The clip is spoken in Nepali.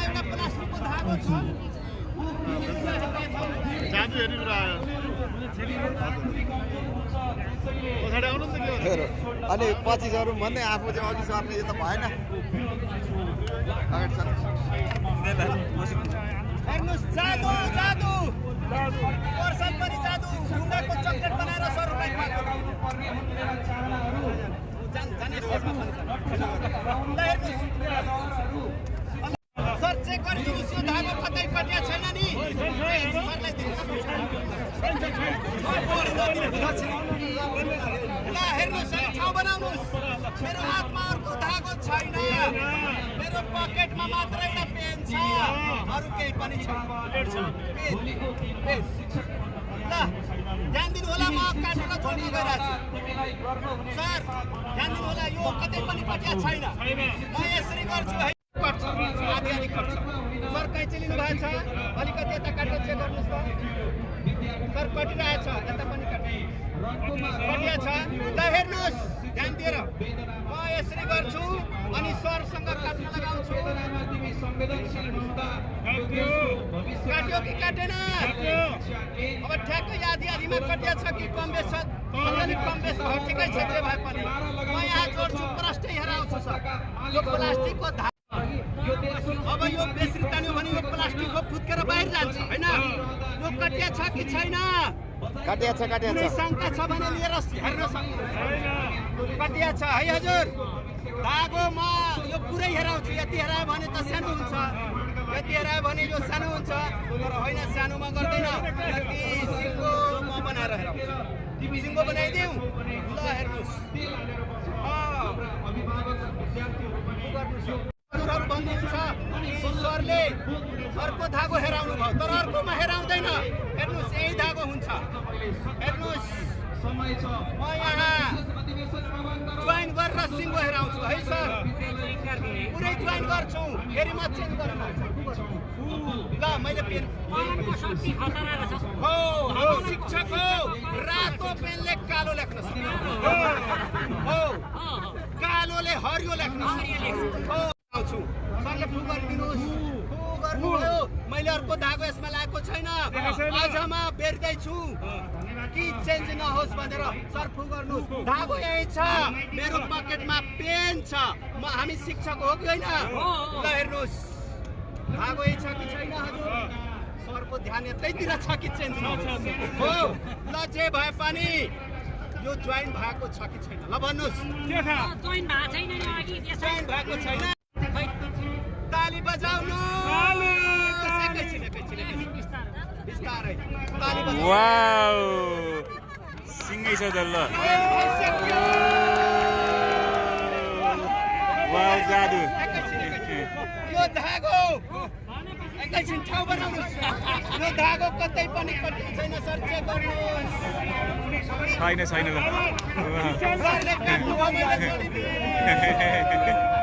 एउटा प्लास्टिकको धागो छ जादु हेरिरहेको पछाडि आउनु नि त के अनि 25 भन्दै आफू चाहिँ अघि सर्ने यो त भएन अगाडि सर हेर्नुस् जादु जादु वर्षन पनि जादु ढुङ्गाको चक्लेट बनाएर सरलाई सर चेक गरिदिनुहोस् यो धागो कतै कटिया छैन नि ल हेर्नुहोस् ठाउँ बनाउनुहोस् मेरो हातमा अर्को धागो छैन मेरो पकेटमा मात्र एउटा पेन छ अरू केही पनि छैन ल ध्यान दिनु होला म काटेर छोड्नु गइरहेको छु सर ध्यान दिनु होला यो कतै पनि कटिया छैन म यसरी गर्छु है कट्छ आधी आधी कट्छ सर कैँची लिनु भएको छ अलिकति यता काटेर चेक गर्नुहोस् त सर कटिरहेछ यता पनि कटिया छ ल हेर्नुहोस् ध्यान दिएर म यसरी गर्छु अनि सरसँग काट्न लगाउँछु काट्यो कि काटेन अब ठ्याक्कै आधी आधीमा कटिया छ कि कम बेस छ अलिक कम बेस भयो ठिकै छ जे भए पनि म यहाँ जोड्छु प्रष्टै हेराउँछु सर यो प्लास्टिकको अब यो बेसरी तान्यो भने यो प्लास्टिकको फुत्केर बाहिर जान्छ हैन यो कटिया छ कि छैन काटिया छ शङ्का छ भने लिएर हेर्न सक्नुहुन्छ कटिया छ है हजुर धागोमा यो पुरै हेराउँछु यति हेरायो भने त सानो हुन्छ यति हेरायो भने यो सानो हुन्छ तर होइन सानोमा गर्दैन यति सिङ्गोमा बनाएर हेराउँछु सिङ्गो बनाइदिउँ ल हेर्नुहोस् हजुरहरू भन्नुहुन्छ सरले अर्को धागो हेराउनु भयो तर अर्कोमा हेराउँदैन हेर्नुहोस् यही धागो हुन्छ हेर्नुहोस् म यहाँ जोइन गरेर सिङ्गो हेराउँछु है सर पुरै जोइन गर्छु फेरि म चेन्ज गर्न ल मैले पेन हो हाम्रो शिक्षक हो रातो पेनले कालो लेख्न सक्छ हो कालोले हरियो लेख्न सक्छ सरले फु गरिदिनुहोस् फु गर्नुभयो मैले अर्को धागो यसमा लागेको छैन अझमा बेर्दैछु कि चेन्ज नहोस् भनेर सर फु गर्नुहोस् धागो यही छ मेरो पकेटमा पेन छ म हामी शिक्षक हो कि होइन ल हेर्नुहोस् धागो यही छ कि छैन हजुर सरको ध्यान यतैतिर छ कि चेन्ज हो ल जे भए पनि यो जोइन भएको छ कि छैन ल भन्नुहोस् जोइन भएको छैन ताली बजाउनु बिस्तारै ताली बजाउनु वाउ सिंगै छ दल्ल वाउ जादु यो धागो एकैछिन ठाउँ बनाउनुहोस् यो धागो कतै पनि कटिया छैन सर चेक गर्नुहोस् छैन ल सरले काट्नु भयो मैले जोडिदिएँ